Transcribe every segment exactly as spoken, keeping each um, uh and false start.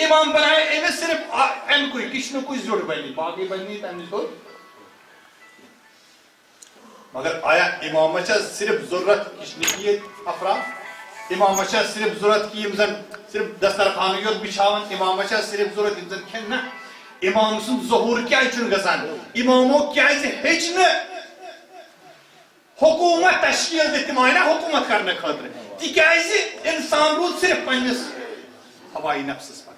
امام بنایہِ أمِس صرف آ-، امہِ کُے، کِچنہٕ کُے زیُٹھ بنہِ، باقٕے بنہِ نہٕ یہِ تمہِ نِش دوٚر۔ مگر آیا امامس چھا صرف ضرورت کِچنٕکۍ ییٚتہِ افراد؟ امامس چھا صرف ضرورت کہِ یِم زن صرف دسترخانٕے یوت بِچھاون؟ امامس چھا صرف ضرورت یِم زن کھٮ۪ن؟ نہ۔ امام سُنٛد ظہوٗر کیازِ چھُنہٕ گژھان؟ امامو کیازِ ہیٚچ نہٕ حکومت تشکیل دِتھ؟ تِم آیہِ نا حکومت کرنہٕ خٲطرٕ، تِکیازِ انسان روٗد صرف پننِس ہوایہِ نفسس پتہٕ۔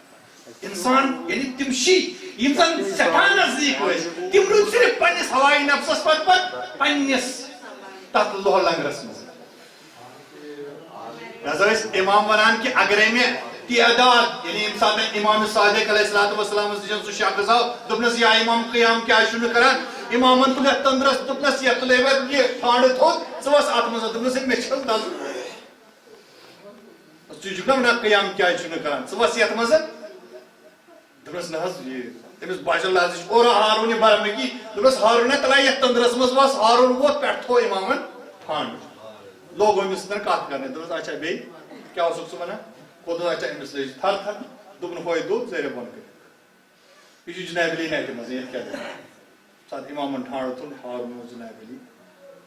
انسان، یعنی تِم شی، یِم زن سٮ۪ٹھاہ نزدیٖک ٲسۍ، تِم روٗدۍ صرف پننِس ہوایہِ نفسس پتہٕ، پتہٕ پننِس تتھ لوہ لنگرس منٛز۔ نظر ٲسۍ امام ونان کہِ اگرے مےٚ تعداد، یعنی ییٚمہِ ساتہٕ امام صادق علیہ الصلوۃ والسلام نِش سُہ شخص آو، دوٚپنس، "یا امام، قیام کیازِ چھُنہٕ کران؟" امامن تُل یتھ تندرس، دوٚپنس، "یتھ تُلے وۄنۍ یہِ ٹھانڈٕ تھوٚد، ژٕ وس اتھ منٛز۔" دوٚپنس، "ہے، مےٚ چھُنہٕ دزُن۔" ژٕ چھُکھ نا ونان قیام کیازِ چھُنہٕ کران؟ ژٕ وَس یَتھ منٛز۔ دوٚپنَس، "نہ حظ، یہِ"، تٔمِس باسیو لحظٕچ اورٕ ہارون یہِ برمکی۔ دوٚپنَس، "ہارون، ہے، تَلہ یَتھ تٔنٛدرَس منٛز وَس۔" ہارون ووت پٮ۪ٹھ تھوٚو اِمامَن پھنٛڈ۔ لوگ أمِس سۭتۍ کَتھ کَرنہِ۔ دوٚپنَس، "اچھا، بیٚیہِ کیٛاہ اوسُکھ ژٕ وَنان؟" کوٚت حظ، اچھا، أمِس لٔج تھَر تھَر۔ دوٚپُن، "ہۄے دوٚد زیرِ بۄن کٔرِتھ۔" یہِ چھُ جناب علی نَٹہِ منٛز، یَتھ کیٛاہ دٔلیٖل؟ ساتہٕ اِمامَن ٹھانٛڈٕ تُل، ہارون اوس جناب علی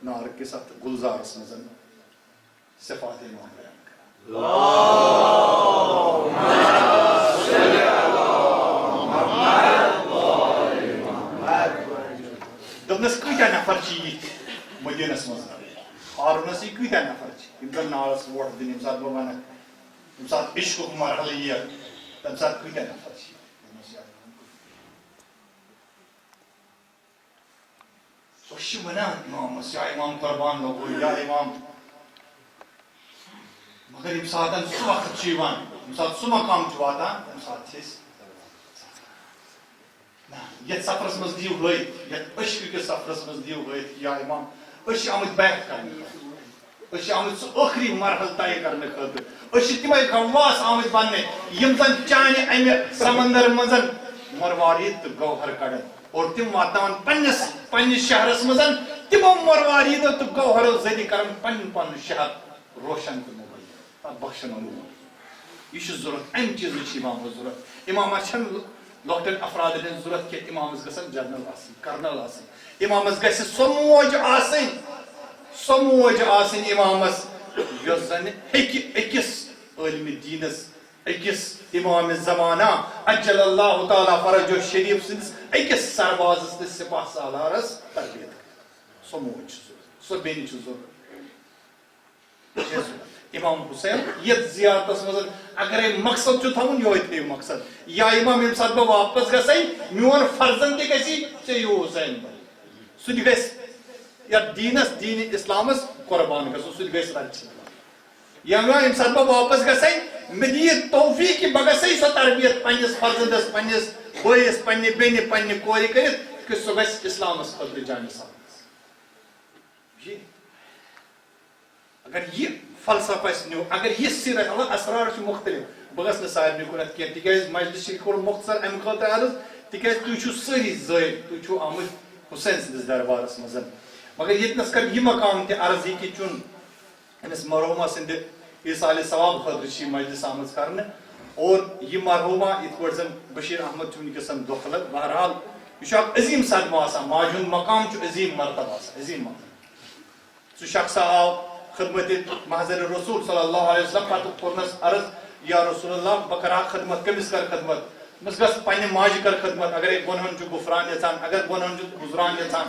نارٕ کِس اَتھ گُلزارَس منٛز۔ صفات امام بیان کران۔ دوٚپنَس، "کۭتیٛاہ نفر چھِ یِتھۍ مدیٖنَس منٛز؟" ہارونَس، "یہِ کۭتیٛاہ نفر چھِ یِم زَن نارَس ووٹ دِنہِ، ییٚمہِ ساتہٕ بہٕ وَنہٕ، ییٚمہِ ساتہٕ عشقُک مرحلہٕ یِیہِ، تَمہِ ساتہٕ کۭتیٛاہ نفر چھِ یِتھۍ؟" دوٚپنَس، "یا سُہ چھُ وَنان اِمامَس، "یا اِمام، قۄربان لوٚگُن، یا اِمام۔" مگر ییٚمہِ ساتَن سُہ وقت چھُ یِوان، ییٚمہِ ساتہٕ سُہ مقام چھُ واتان، تَمہِ ساتہٕ چھِ أسۍ، نہ، یَتھ سفرَس منٛز دِیِو ہٲوِتھ، یَتھ عشقہٕ کِس سفرَس منٛز دِیِو ہٲوِتھ، یا اِمام، أسۍ چھِ آمٕتۍ بیعت کرنہِ۔ أسۍ چھِ آمٕتۍ سُہ ٲخری مرحلہٕ طے کرنہٕ خٲطرٕ۔ أسۍ چھِ تِمے غواص آمٕتۍ بننہِ، یِم زن چانہِ امہِ سمندر منٛز مروارید تہٕ گوہر کڑن اور تِم واتناون پننِس، پننِس شہرس منٛز۔ تِمو مرواریدو تہٕ گوہرو ذٔریعہٕ کرن پنُن پنُن شہر روشن تہٕ مُبین۔ پتہٕ بخشن لوٗکھ۔ یہِ چھُ ضروٗرت، امہِ چیٖزٕچ چھِ اِمامس ضروٗرت۔ اِمامس چھنہٕ لۄکٹٮ۪ن افرادن ہٕنٛز ضروٗرت کینٛہہ، اِمامس گژھن جنرل آسٕنۍ، کرنل آسٕنۍ۔ اِمامس گژھِ سۄ موج آسٕنۍ، سۄ موج آسٕنۍ اِمامس، یۄس زن ہیٚکہِ أکِس عٲلمِ دیٖنس، أکِس اِمامِ زمانہ عجل اللہ تعالیٰ فرجہ شریف سٕنٛدِس أکِس سربازس تہٕ سپاہ سالارس تربیت کٔرِتھ۔ سۄ موج چھِ ضروٗرت، سۄ بیٚنہِ چھِ ضروٗرت۔ امام حسین یتھ زیارتس منٛز اگرے مقصد چھُ تھاوُن، یہوے تھٲیِو مقصد۔ یا امام، ییٚمہِ ساتہٕ بہٕ واپس گژھے، میون فرزند تہِ گژھِ ژےٚ ہیوٗ حسین بنُن۔ سُہ تہِ گژھِ یتھ دیٖنس، دیٖنِ اسلامس قربان گژھُن، سُہ تہِ گژھِ رٹنہٕ۔ یا امام، ییٚمہِ ساتہٕ بہٕ واپس گژھے، مےٚ دِ یہِ توفیق کہِ بہٕ گژھے سۄ تربیت پننِس فرزندس، پننِس بٲیِس، پننہِ بیٚنہِ، پننہِ کورِ کٔرِتھ، کہِ سُہ گژھِ اسلامس خٲطرٕ جامع ثابت۔ یہِ، اگر یہِ فلسفہ اَسہِ نیوٗ، اگر یہِ سیٖرت، مطلب، اسرار چھِ مُختٔلِف۔ بہٕ گژھٕ نہٕ سارنٕے کُن اَتھ کینٛہہ، تِکیٛازِ مجلس چھِ کوٚر مۄختصر اَمہِ خٲطرٕ عرض، تِکیٛازِ تُہۍ چھِو سٲری زٲہِد، تُہۍ چھِو آمٕتۍ حسین سٕنٛدِس دربارس منٛز۔ مگر ییٚتنَس کَرٕ یہِ مقام تہِ عرض، یہِ کہِ چون أمِس مرحوٗمہ سٕنٛدِ ایٖصالِ ثواب خٲطرٕ چھِ یہِ مجلس آمٕژ کرنہٕ۔ اور یہِ مرحوٗمہ، یِتھ پٲٹھۍ زَن بشیٖر احمد چھُ وٕنکیٚس دۄکھٕ لَگ، بہرحال، یہِ چھُ اکھ عظیٖم صدمہٕ آسان۔ ماجہِ ہُنٛد مقام چھُ عظیٖم مرتبہٕ آسان، عظیٖم مقام۔ سُہ شخصا آو خدمت محضر رسول صلی اللہ علیہ وسلم، پتہٕ کوٚرنس عرض، "یا رسول اللہ، بہٕ کرٕ ہا خدمت۔" کٔمِس کر خدمت؟ دوٚپمس، "گژھ پننہِ ماجہِ کر خدمت، اگرے گۄنہن چھُ غفران یژھان، اگر گۄنہن چھُ گُزران یژھان،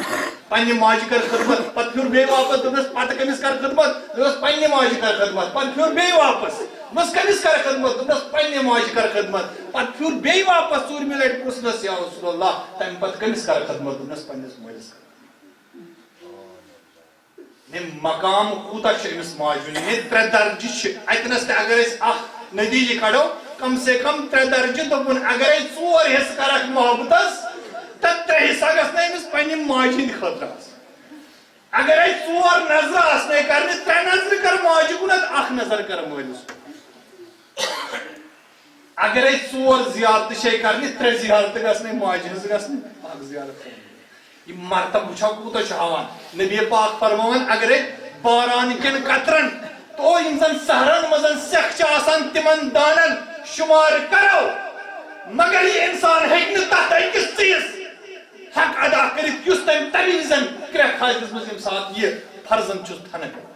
پننہِ ماجہِ کر خدمت۔" پتہٕ پھیُر بیٚیہِ واپس، دوٚپنس، "پتہٕ کٔمِس کر خدمت؟" دوٚپنس، "پننہِ ماجہِ کر خدمت۔" پتہٕ پھیُر بیٚیہِ واپس، دوٚپنس، "کٔمِس کر خدمت؟" دوٚپنس، "پننہِ ماجہِ کر خدمت۔" پتہٕ پھیُر بیٚیہِ واپس ژوٗرمہِ لٹہِ، پرُژھنس، "یا رسول اللہ، تمہِ پتہٕ کٔمِس کر خدمت؟" دوٚپنس، "پننِس مٲلِس کر خدمت۔" یعنی مقام کوٗتاہ چھُ أمِس ماجہِ ہُنٛد؟ یعنی ترٛےٚ درجہِ چھِ۔ اَتِنَس تہِ اگر أسۍ اکھ نتیٖجہٕ کڑو، کم سے کم ترٛےٚ درجہِ۔ دوٚپُن، اگرے ژور حصہٕ کرکھ محبتس، تہٕ ترٛےٚ حصہٕ گژھن أمِس پننہِ ماجہِ ہٕنٛدِ خٲطرٕ آسٕنۍ۔ اگرے ژور نظرٕ آسنے کرنہِ، ترٛےٚ نظرٕ کر ماجہِ کُن، اکھ نظر کر مٲلِس کُن۔ اگرے ژور زیارتہٕ چھے کرنہِ، ترٛےٚ زیارتہٕ گژھنَے ماجہِ ہٕنٛز گژھنہِ، اکھ زیارت کرنہِ۔ یہِ مرتبہٕ وٕچھو کوٗتاہ چھُ ہاوان۔ نبی پاک فرماوان، اگرے باران کٮ۪ن قطرن تو یِم زن صحرن منٛز سٮ۪کھ چھِ آسان، تِمن دانن شُمار کرو، مگر یہِ انسان ہیٚکہِ نہٕ تتھ أکِس ژیِس حق ادا کٔرِتھ، یُس تٔمۍ تمہِ وِزن کرٛٮ۪کھ آسہِ دِژمٕژ، ییٚمہِ ساتہٕ یہِ فرضن چھُس تھنہٕ کران۔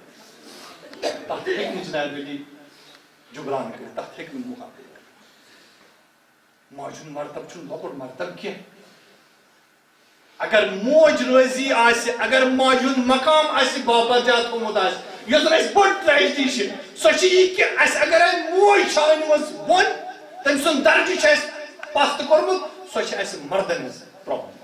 تتھ ہیٚکہِ نہٕ جناب علی جبران کٔرِتھ، تتھ ہیٚکہِ نہٕ مقابلہٕ کٔرِتھ۔ ماجہِ ہُنٛد مرتبہٕ چھُنہٕ لۄکُٹ مرتبہٕ کینٛہہ۔ اگر موج رٲضی آسہِ، اگر ماجہِ ہُنٛد مقام آسہِ باپار جان تھوٚومُت آسہِ، یۄس زن اَسہِ بٔڑ ٹریجڈی چھِ، سۄ چھِ یہِ کہِ اَسہِ اگر اَسہِ موج چھِ أنمٕژ بۄن، تٔمۍ سُنٛد درجہٕ چھُ اَسہِ پست کوٚرمُت، سۄ چھِ اَسہِ مردن ہٕنٛز پرابلم۔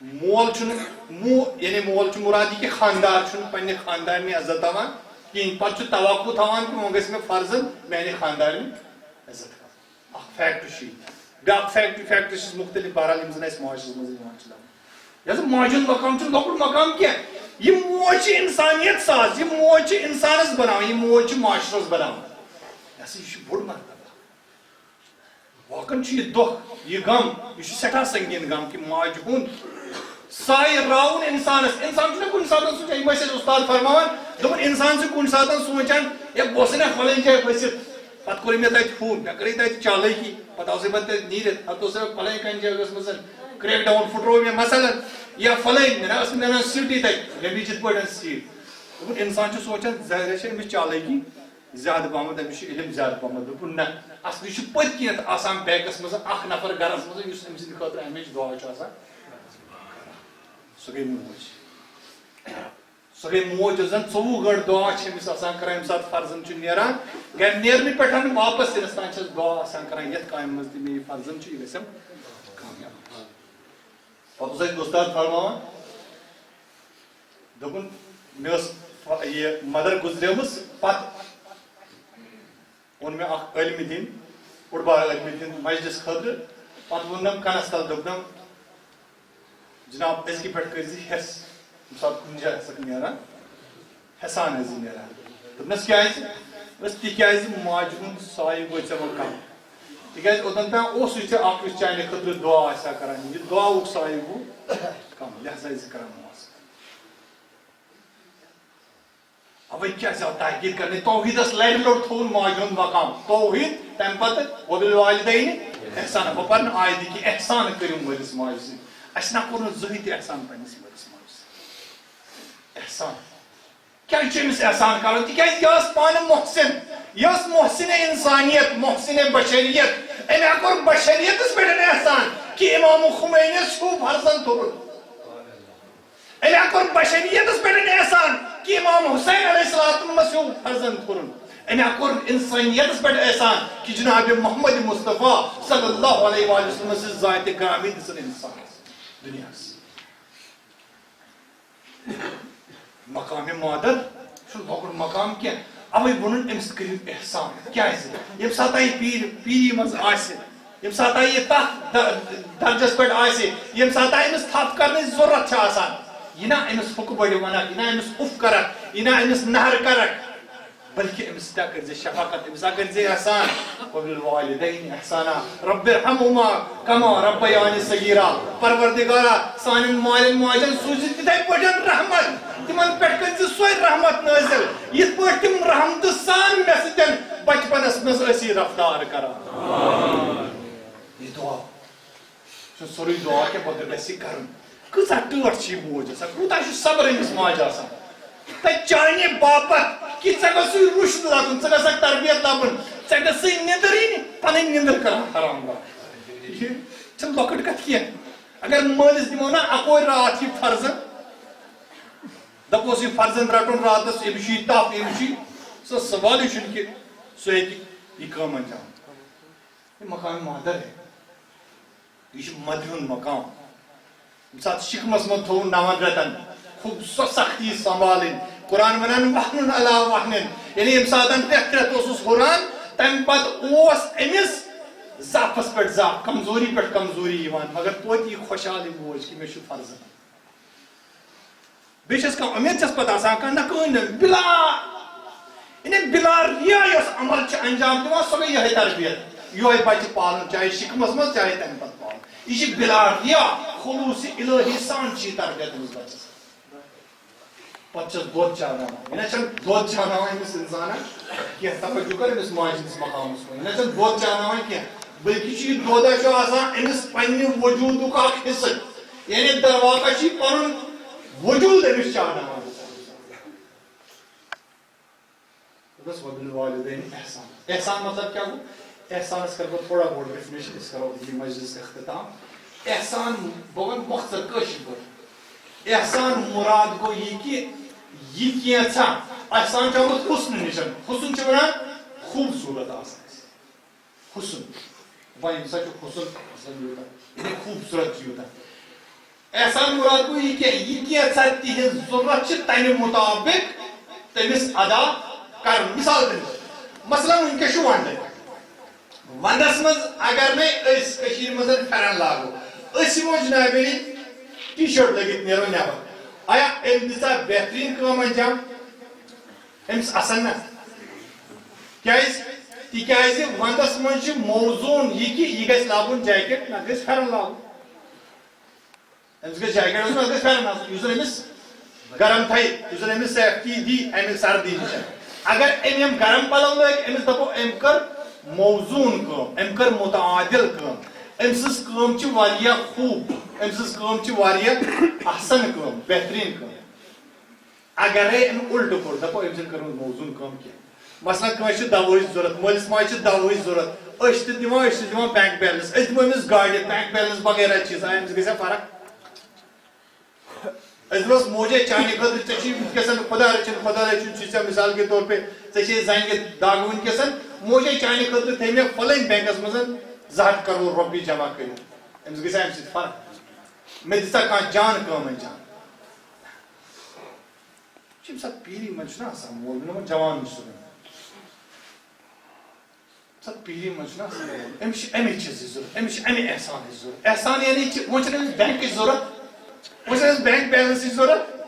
مول چھُنہٕ مو-، یعنی مول چھُ مُراد یہِ کہِ خاندار چھُنہٕ پننہِ خاندارنہِ عزت دِوان کِہیٖنۍ، پتہٕ چھُ توقع تھاوان کہِ وۄنۍ گژھِ مےٚ فرضن میانہِ خاندارنہِ عزت کرُن۔ اکھ فیکٹ چھُ یہِ۔ بیٛاکھ فیکٹ، فیکٹ چھِ مُختٔلِف، بہرحال، یِم زَن اَسہِ معاشرَس منٛز یِوان چھِ لَبنہٕ۔ یہِ ہسا ماجہِ ہُنٛد مقام چھُنہٕ لۄکُٹ مقام کینٛہہ۔ یہِ موج چھِ اِنسانیت ساز، یہِ موج چھِ اِنسانَس بَناوان، یہِ موج چھِ معاشرَس بَناوان۔ یہِ ہسا، یہِ چھُ بوٚڑ مرتبہ۔ واقعن چھُ یہِ دۄکھ، یہِ غم، یہِ چھُ سٮ۪ٹھاہ سنگیٖن غم کہِ ماجہِ ہُنٛد سایہِ راوُن اِنسانَس۔ اِنسان چھُنہ کُنہِ ساتہٕ سونٛچان، یِم ٲسۍ اَسہِ اُستاد فرماوان، دوٚپُن، اِنسان چھُ کُنہِ ساتہٕ سونٛچان، ہے، بہٕ اوسُس نہ فلٲنۍ جایہِ پھٔسِتھ، پتہٕ کوٚر مےٚ تتہِ ہُہ، مےٚ کٔرٕے تتہِ چالٲکی، پتہٕ آسے بہٕ تتہِ نیٖرِتھ، پتہٕ اوس مےٚ فلٲنۍ کانٛہہ جایہِ ٲسمٕژ، کرٛیک ڈاوُن پھُٹروو مےٚ مثلاً، یا فلٲنۍ، مےٚ نہ ٲس نہٕ میلان سیٖٹٕے تتہِ، مےٚ بیٖٹھ یِتھ پٲٹھۍ سیٖٹ۔ دوٚپُن، انسان چھُ سونٛچان، ظٲہِر چھےٚ أمِس چالٲکی زیادٕ پہمتھ، أمِس چھُ علم زیادٕ پہمتھ۔ دوٚپُن، نہ، اصلی چھُ پٔتۍ کِنٮ۪تھ آسان بیکس منٛز اکھ نفر گرس منٛز، یُس أمۍ سٕنٛدِ خٲطرٕ ہمیشہِ دُعا چھُ آسان۔ سۄ گٔے موج۔ سۄ گٔے موج، یۄس زن ژوٚوُہ گٲنٛٹہٕ دُعا چھِ أمِس آسان کران، ییٚمہِ ساتہٕ فرضن چھُ نیران، گرِ نیرنہٕ پٮ۪ٹھ واپس یِنس تام چھَس دُعا آسان کران، یتھ کامہِ منٛز تہِ مےٚ یہِ فرضن چھُ، یہِ گژھٮ۪م کامیاب۔ پتہٕ اوس اَسہِ اُستاد فرماوان، دوٚپُن، مےٚ ٲس ف-، یہِ مدر گُزریمٕژ، پتہٕ اوٚن مےٚ اکھ عٲلمِ دیٖن، بوٚڑ بار عٲلمِ دیٖن مجلس خٲطرٕ۔ پتہٕ ووٚننم کنس تل، دوٚپنم، "جناب، أزکہِ پٮ۪ٹھ کٔرۍ زِ حِس، ییٚمہِ ساتہٕ کُنہِ جایہِ آسکھ نیران، حِسان ٲسۍ زِ نیران۔" دوٚپنس، "کیازِ؟" دوٚپنس، "تِکیازِ ماجہِ ہُنٛد سایہِ گوٚو ژےٚ وۄنۍ کم۔ تِکیازِ اوٚتن تام اوسُے ژےٚ اکھ، یُس چانہِ خٲطرٕ دُعا آسہِ ہا کران، یہِ دُعاہُک سایہِ گوٚو کم، لہذا ٲسۍ زِ کران نماز۔" اوے کیٛاہ زیادٕ تاکید کرنٕچ، توحیٖدس لرِ لوٚٹ تھوٚوُن ماجہِ ہُنٛد مقام۔ توحیٖد، تَمہِ پتہٕ وبالوالدین احسان۔ بہٕ پرٕ نہٕ آیتہِ کہِ احسان کٔرِو مٲلِس ماجہِ سۭتۍ۔ اَسہِ نہ کوٚر نہٕ زٕہٕنۍ تہِ احسان پننِس مٲلِس ماجہِ سۭتۍ۔ احسان۔ کیٛازِ چھُ أمِس احسان کرُن؟ تِکیٛازِ یہِ ٲس پانہٕ محسن، یہِ ٲس محسن انسانیت، محسن بشریت۔ أمۍ ہا کوٚر بشریتس پٮ۪ٹھ احسان کہِ امام خمینیس چھُ فرزند تُلُن۔ أمۍ ہا کوٚر بشریتس پٮ۪ٹھ احسان کہِ امام حسین علیہ السلام ہیوٗ فرزند کوٚرُن۔ أمۍ ہا کوٚر انسانیتس پٮ۪ٹھ احسان کہِ جناب محمد مصطفیٰ صلی اللہ علیہ وآلہ وسلم سٕنٛز ذاتِ گرامی دِژٕن انسانس دُنیاہس۔ مقام مادر چھُنہٕ لۄکُٹ مقام کینٛہہ، اوے ووٚنُن أمِس کٔرِو احسان۔ کیٛازِ؟ ییٚمہِ ساتہٕ یہِ پیٖر، پیٖری منٛز آسہِ، ییٚمہِ ساتہٕ یہِ تتھ د-، درجس پٮ۪ٹھ آسہِ، ییٚمہِ ساتہٕ أمِس تھپھ کرنٕچ ضروٗرت چھِ آسان، یہِ نہ أمِس حُکہٕ بٔڑِ ونکھ، یہِ نہ أمِس اُف کرکھ، یہِ نہ أمِس نہر کرکھ، بلکہِ أمِس کیٛاہ کٔرۍ زِ شفقت، أمِس ہا کٔرۍ زِ احسان، وبالوالدین احسانا، رب ارحمہما کما ربیانی صغیرا۔ پروردگارا، سانٮ۪ن مالٮ۪ن ماجن سوٗزِ تِتھے پٲٹھۍ رحمت، تِمن پٮ۪ٹھ کٔرۍ زِ سۄے رحمت نٲزِل، یِتھ پٲٹھۍ تِم رحمتہٕ سان مےٚ سۭتۍ بچپنس منٛز ٲسی رفتار کران۔ یہِ دعا چھُ سورُے دعا کہِ بغٲر گژھِ یہِ کرُن۔ کۭژاہ ٹٲٹھ چھِ یہِ موج آسان، کوٗتاہ چھُ صبر أمِس ماجہِ آسان۔ تہٕ چانہِ باپتھ کہِ ژےٚ گژھُے رُشد لگُن، ژٕ گژھکھ تربیت لبُن، ژےٚ گژھٕے نِندٕر یِنۍ، پنٕنۍ نِندٕر کران حرام کران۔ یہِ چھَنہٕ لۄکٕٹ کتھ کینٛہہ۔ اگر مٲلِس دِمو نا اکوے راتھ یہِ فرزند، دپوس یہِ فرزند رٹُن راتس، أمِس چھُ یہِ تپھ، أمِس چھُ یہِ، سُہ سوالٕے چھُنہٕ کہِ سُہ ہیٚکہِ یہِ کٲم انجام۔ یہ مقام مادر ہے، یہ چھُ مدرِ ہُنٛد مقام۔ ییٚمہِ ساتہٕ شِکمس منٛز تھوٚو نون رٮ۪تن، خوب سۄ سختی سنبھالٕنۍ۔ قرآن ونان وہنن علی وہنن، یعنی ییٚمہِ ساتہٕ رٮ۪تھ رٮ۪تھ اوسُس ہُران، تمہِ پتہٕ اوس أمِس ضعفس پٮ۪ٹھ ضعف، کمزوری پٮ۪ٹھ کمزوری یِوان، مگر توتہِ یہِ خۄشحال یہِ موج کہِ مےٚ چھُ فرزند۔ بیٚیہِ چھَس کانٛہہ اُمید چھَس پَتہٕ آسان کانٛہہ نہ کٕہٕنۍ نہٕ۔ بِلا، یعنی بِلا ریا یۄس عمل چھِ انجام دِوان، سۄ گٔے یِہوٚے تربیت۔ یِہوٚے بَچہِ پالُن، چاہے شِکمَس منٛز، چاہے تَمہِ پَتہٕ پالُن۔ یہِ چھِ بِلا ریا، خلوص الہی سان چھِ یہِ تربیت أمِس بَچَس۔ پَتہٕ چھَس دۄد چاوناوان۔ یہِ نہ چھَنہٕ دۄد چاوناوان أمِس اِنسانَس کینٛہہ، توجہ کر أمِس ماجہِ ہِنٛدِس مقامَس کُن۔ یہِ نہ چھَنہٕ دۄد چاوناوان کینٛہہ۔ بلکہِ چھُ یہِ دۄدا چھُ آسان أمِس پننہِ وجوٗدُک اکھ حصہٕ، یعنی درواقہ چھُ یہِ پنُن وجوٗد أمِس چاوناوان۔ دوٚپنَس، "وَبِالْوَالِدَيْنِ اِحْسَانًا۔" احسان مطلب کیٛاہ گوٚو؟ احسانَس کَرٕ بہٕ تھوڑا بہت definition، أسۍ کَرو یہِ مجلس اختتام۔ احسان، بہٕ وَنہٕ مۄختصر کٲشِر پٲٹھۍ۔ احسان مُراد گوٚو یہِ کہِ یہِ کینٛژھا، احسان چھُ آمُت حُسنہٕ نِش۔ حُسن چھِ وَنان خوٗبصوٗرت آسنَس۔ حُسن۔ وۄنۍ ییٚمہِ ساتہٕ چھُ حُسن آسان یوٗتاہ، یعنی خوٗبصوٗرت چھُ یوٗتاہ۔ احسان مُراد گوٚو یہِ کیٛاہ؟ یہِ کینٛژھا تِہِنٛز ضروٗرت چھِ تَمہِ مُطابِق تٔمِس ادا کَرُن۔ مِثال دِمہٕ بہٕ، مثلاً وٕنکیٚس چھُ وَندٕ۔ وَندَس منٛز اگر نے أسۍ کٔشیٖرِ منٛز پھٮ۪رَن لاگو، أسۍ یِمو جنابِ عٲلی T-shirt لٲگِتھ نیرو نٮ۪بر، آیا أمۍ دِژا بہتریٖن کٲم انجام؟ أمِس اَسَن نہ۔ کیٛازِ؟ تِکیٛازِ وَندَس منٛز چھِ موزوٗن یہِ کہِ یہِ گژھِ لاگُن jacket، نَتہٕ گژھِ پھٮ۪رَن لاگُن۔ أمِس گژھِ jacket آسُن، نَتہٕ گژھِ پھٮ۪رَن آسُن، یُس زَن أمِس گرم تھایہِ، یُس زَن أمِس safety دی اَمہِ سردی نِش۔ اگر أمۍ یِم گرم پَلو لٲگۍ، أمِس دَپو أمۍ کٔر موزوٗن کٲم، أمۍ کٔر متعادل کٲم۔ أمۍ سٕنٛز کٲم چھِ واریاہ خوٗب، أمۍ سٕنٛز کٲم چھِ واریاہ احسن کٲم، بہتریٖن کٲم۔ اگرے أمۍ اُلٹہٕ کوٚر، دَپو أمۍ چھَنہٕ کٔرمٕژ موزوٗن کٲم کینٛہہ۔ مثلاً کٲنٛسہِ چھِ دَوہٕچ ضوٚرَتھ، مٲلِس ماجہِ چھِ دَوہٕچ ضوٚرَتھ، أسۍ تہِ دِوان، أسۍ چھِ دِوان bank balance، أسۍ دِمو أمِس گاڑِ bank balance وغیرہ چیٖز، آ، أمِس گژھِ ہا فرق۔ أسۍ دِموس موجے چانہِ خٲطرٕ، ژےٚ چھُے وٕنکیٚس خۄدا رٔچھِن، خۄدا رٔچھِن چھُے ژےٚ مِثال کے طور پہ، ژےٚ چھے زنٛگہِ دَگ وٕنکیٚس، موجے چانہِ خٲطرٕ تھٲے مےٚ فلٲنۍ بینکَس منٛز زٕ ہَتھ کرور رۄپیہِ جمع کٔرِتھ۔ أمِس گژھِ اَمہِ سۭتۍ فرق۔ مےٚ دِژا کانٛہہ جان کٲم انجام؟ ییٚمہِ ساتہٕ پیٖری منٛز چھُنہ آسان مول، مےٚ دوٚپمَو جوان چھُ سُہ۔ ییٚمہِ ساتہٕ پیٖری منٛز چھُنہ آسان مول، أمِس چھِ اَمِچ چیٖزٕچ ضوٚرَتھ، أمِس چھِ اَمہِ احسانٕچ ضوٚرَتھ۔ احسان یعنی چھِ، وۄنۍ چھِنہٕ أمِس بینکٕچ ضوٚرَتھ، وۄنۍ چھِنہٕ أمِس بینک بیلنسٕچ ضوٚرَتھ۔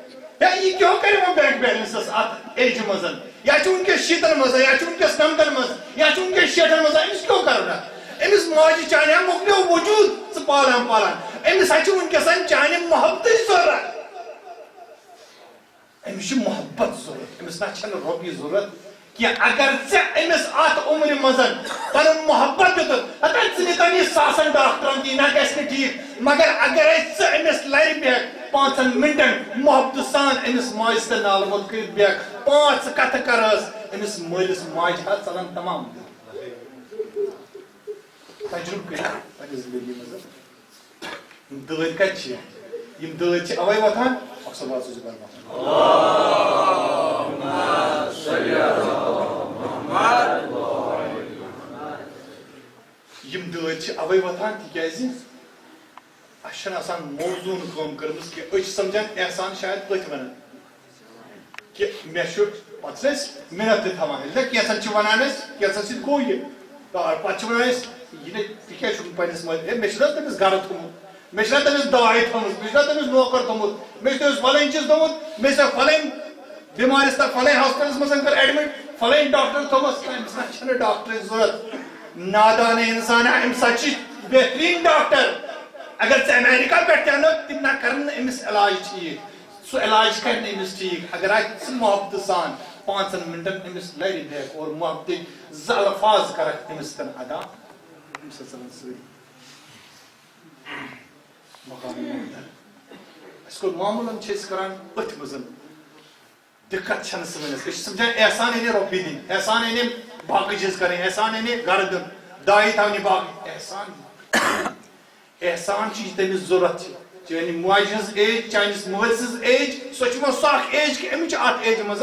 ہے، یہِ کیٛاہ کَرِ وۄنۍ بینک بیلنسَس اَتھ ایجہِ منٛز؟ یا چھُ وٕنکیٚس شیٖتَن منٛز، یا چھُ وٕنکیٚس نَمتَن منٛز، یا چھُ وٕنکیٚس شیٹھَن منٛز، أمِس کیٛاہ کَرُن اَتھ؟ أمِس ماجہِ چانہِ ہا مۄکلیو وجوٗد، ژٕ پالان پالان۔ أمِس ہا چھِ وٕنکیٚس چانہِ محبتٕچ ضوٚرَتھ۔ أمِس چھِ محبت ضوٚرَتھ، أمِس نہ چھَنہٕ رۄپیہِ ضوٚرَتھ کینٛہہ۔ اگر ژےٚ أمِس اَتھ عمرِ منٛز پَنُن محبت دیُتُتھ، ہتا ژٕ نِتَن یہِ ساسَن ڈاکٹرَن تہِ، نہ گژھِ نہٕ ٹھیٖک۔ مگر اگرے ژٕ أمِس لَرِ بیٚہکھ پانٛژَن مِنٹَن محبتہٕ سان أمِس ماجہِ سۭتۍ نالہٕ موٚت کٔرِتھ بیٚہکھ، پانٛژھ کَتھٕ کَرَس، أمِس مٲلِس ماجہِ ہا ژَلَن تمام دِل۔ تجربہٕ کٔرِتھ پنٛنہِ زندگی منٛز۔ یِم دٲدۍ کَتہِ چھِ؟ یِم دٲدۍ چھِ اَوَے وۄتھان، اَکھ صلوات سوٗزِو برباد۔ یِم دٲدۍ چھِ اَوَے وۄتھان، تِکیٛازِ اَسہِ چھَنہٕ آسان موزوٗن کٲم کٔرمٕژ کینٛہہ۔ أسۍ چھِ سَمجھان احسان شاید أتھۍ وَنان۔ کہِ مےٚ چھُ، پَتہٕ چھِ أسۍ مِنت تہِ تھاوان، ییٚلہِ زَن کینٛژَن چھِ وَنان أسۍ، کینٛژَن سۭتۍ گوٚو یہِ، آ، پَتہٕ چھِ وَنان أسۍ، یہِ نے، تہِ کیٛازِ چھُکھ نہٕ پنٛنِس مٲلِس، ہے، مےٚ چھُنہٕ حظ تٔمِس گَرٕ تھوٚمُت، مےٚ چھُنہٕ تٔمِس داے تھٲومٕژ، مےٚ چھُنہٕ تٔمِس نوکَر تھوٚمُت، مےٚ چھُ تٔمِس فَلٲنۍ چیٖز تھوٚمُت، مےٚ چھِ ژےٚ فَلٲنۍ بٮ۪مارِ چھِ تَتھ فَلٲنۍ ہاسپِٹَلَس منٛز کٔر ایڈمِٹ، فَلٲنۍ ڈاکٹر تھوٚمُت، أمِس نہ چھَنہٕ ڈاکٹرٕچ ضوٚرَتھ۔ نادانٕے اِنسان، أمِس ہا چھِ بہتریٖن ڈاکٹر۔ اگر ژٕ امیرِکا پٮ۪ٹھ تہِ اَنَکھ، تِم نہ کَرَن نہٕ أمِس علاج ٹھیٖک۔ سُہ علاج کَرِ نہٕ أمِس ٹھیٖک۔ اگر اَتہِ ژٕ محبتہٕ سان پانٛژَن مِنٹَن أمِس لَرِ بیٚہکھ اور محبتٕکۍ زٕ الفاظ کَرَکھ أمِس سۭتۍ ادا، أمِس ہسا وَنہِ سٲری مقام محبت۔ أسۍ کوٚر معموٗلاً چھِ أسۍ کَران أتھۍ منٛز۔ دِقت چھَنہٕ سٲنِس۔ أسۍ چھِ سَمجھان احسان یعنی رۄپیہِ دِنۍ، احسان یعنی باقٕے چیٖز کَرٕنۍ، احسان یعنی گَرٕ دیُن، داے تھاونہِ باقٕے۔ احسان، احسان چھُ یہِ تٔمِس ضوٚرَتھ چھِ۔ چانہِ ماجہِ ہٕنٛز ایج، چٲنِس مٲلۍ سٕنٛز ایج، سۄ چھِ وۄنۍ سۄ اَکھ ایج کہِ أمِس چھِ اَتھ ایجہِ منٛز